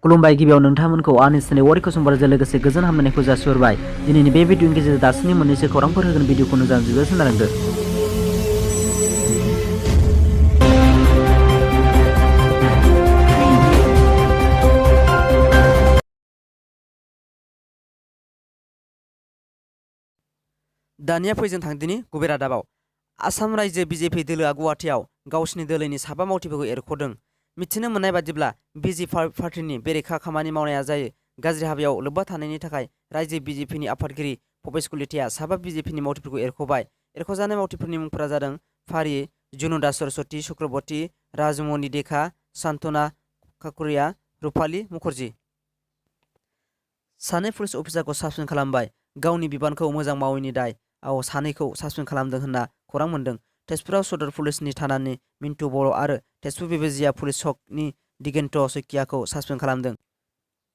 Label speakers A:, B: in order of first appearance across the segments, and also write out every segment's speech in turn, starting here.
A: खुलुमबाय गिबियाव नोंथांमोनखौ आंनि चेनेल वारिखौ समबारजों लोगोसे गोजोन हामलायनायखौ जासिहरबाय। दिनैनि बे भिडिअनि गेजेरजों दासिमनि मोननैसो खौरांफोर होगोन भिडिअखौ मोजां जोबजासिम नायलांदो।
B: दानिया फै जों थांदिनि गुबै रादाबाव। आसाम रायजो बिजेपि दोलोआ गुवाहाटीआव गावसिनि दोलोनि साबा मावथिफोरखौ एरख'दों। मिथिनो मोननाय बादिब्ला बिजेपि पार्टीनि बेरेखा खामानि मावनाया जायो गाज्रि हाबायाव लोब्बा थानायनि थाखाय रायजो बिजेपिनि आफादगिरि भुपेश कलिताया साबा बिजेपिनि मावथिफोरखौ एरख'बाय। एरख'जानाय मावथिफोरनि मुंफोरा जादों फारियै जुनुदा सरस्वती चक्रवर्ती, राजमणि देखा, सान्तना काकुरिया, रुपाली मुखर्जी। सानै पुलिस अफिसारखौ सासपेन्ड खालामबाय। गावनि बिबानखौ मोजां मावैनि दायआव सानैखौ सासपेन्ड खालामदों होनना खौरां मोन्दों। तेजपुराव सदर पुलिसनि थानानि मिन्टु बर' आरो तेजपुर बेबाजिया पुलिस सकनि दिगेन्त सैकियाखौ सासपेन्ड खालामदों।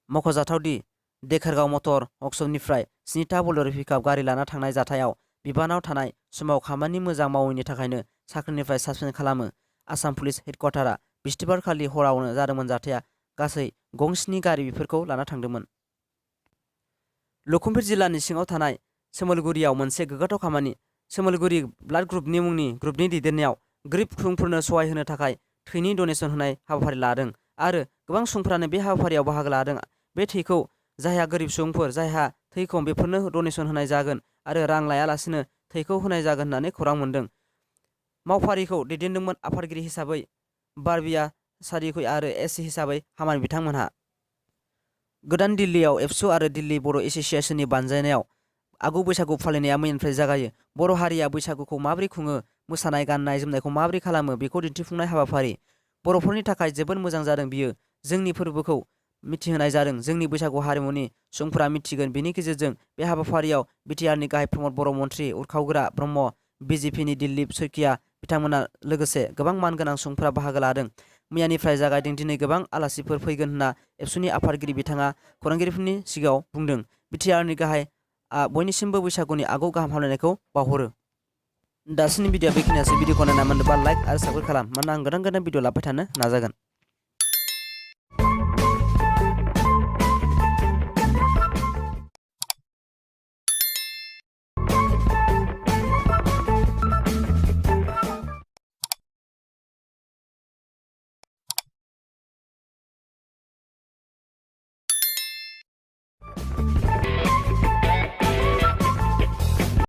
B: मख'जाथावदि देखारगाव मटर वर्कशपनिफ्राय 7था बलेर' पिकआप गारि लाना थांनाय जाथायाव बिबानाव थानाय समाव खामानि मोजां मावैनि थाखायनो साख्रिनिफ्राय सासपेन्ड खालामो। आसाम पुलिस हेडक्वार्टारआ बिस्तिबारखालि हरावनो जादोंमोन। जाथाया गासै गं7 गारि बेफोरखौ लाना थांदोंमोन। लखिमपुर जिल्लानि सिङाव थानाय सोमोलगुरियाव मोनसे गोग्गाथाव खामानि। सोमोलगुरि ब्लाड ग्रुपनि मुंनि ग्रुपनि दैदेननायाव गोरिब सुबुंफोरनो सहाय होनो थाखाय थैनि डनेसन होनाय हाबाफारि लादों आरो गोबां सुबुंफोरानो बे हाबाफारियाव बाहागो लादों। बे थैखौ जायहा गोरिब सुबुंफोर जायहा थै खम बेफोरनो डनेसन होनाय जागोन आरो रां लायालासिनो थैखौ होनाय जागोन होननानै खौरां मोन्दों। मावफारिखौ दैदेनदोंमोन आफादगिरि हिसाबै बारबिया सादिकुइ आरो एसि हिसाबै हामान बिथांमोनहा। गोदान दिल्लीआव एबसु आरो दिल्ली बर' एस'सिएशननि बानजायनायाव आगु बैसागु फालिनाया मैयानिफ्राय जागायो। बर' हारिया बैसागुखौ माबोरै खुङो, मोसानाय गाननाय जोमनायखौ माबोरै खालामो बेखौ दिन्थिफुंनाय हाबाफारि। बर'फोरनि थाखाय जोबोद मोजां जादों बियो। जोंनि फोरबोखौ मिथिहोनाय जादों। जोंनि बैसागु हारिमुनि सुबुंफोरा मिथिगोन। बेनि गेजेरजों बे हाबाफारियाव बिटिआरनि गाहाय प्रमद बर' मन्त्रि उरखावग्रा ब्रह्म, बिजेपिनि दिलीप सैकिया बिथांमोना लोगोसे गोबां मानगोनां सुबुंफोरा बाहागो लादों। मैयानिफ्राय जागायदों। दिनै गोबां आलासिफोर फैगोन होनना एबसुनि आफादगिरि बिथाङा खौरांगिरिफोरनि सिगाङाव बुंदों। बिटिआरनि गाहायआ बयनिसिमबो बैसागुनि आगु गाहाम हामलायनायखौ बावहरो। दासिमनि भिडिअआ बेखिनियासै। भिडिअखौ नायना मोनोबा लाइक आरो साबस्क्राइब खालाम, मानोना आं गोदान भिडिअ लाबाय थानो नाजागोन।